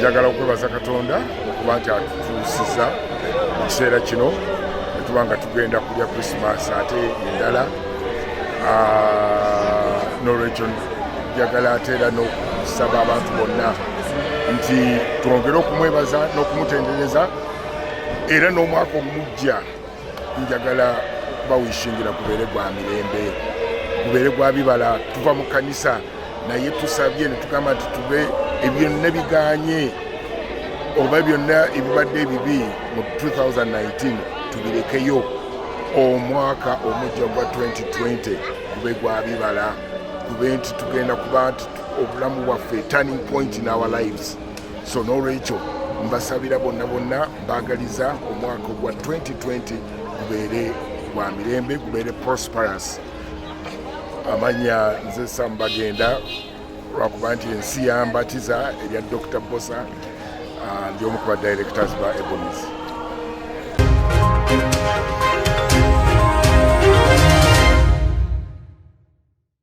Njagala okwebaza Katonda okuba nti atutuusiza mu kiseera kino netuba nga tugenda kulya Christmas ate endala. N'olwekyo njagala ate era n'okusaba abantu bonna nti twongere okumwebaza n'okumutendereza, era n'omwaka omujja njagala okubawishingira gubeere gwa mirembe, gubeere gwa bibala. Tuva mu kanisa naye tusabye ne tugamba nti tube ebyonna biganye oba byonna ebibadde ebibi mu 2019 tubirekeyo, omwaka omujja gwa 2020 gube gwa bibala, gube nti tugenda kuba nti obulamu bwaffe, turning point in our lives. So n'olwekyo mbasabira bonna bonna, mbagaliza omwaka ogwa 2020 gubeere gwa mirembe, gubeere prosperous. Amanya nze Sam Bagenda, lwakuba nti ensi yambatiza erya Dr Bosa. Ndi omu ku ba directors ba Ebonies.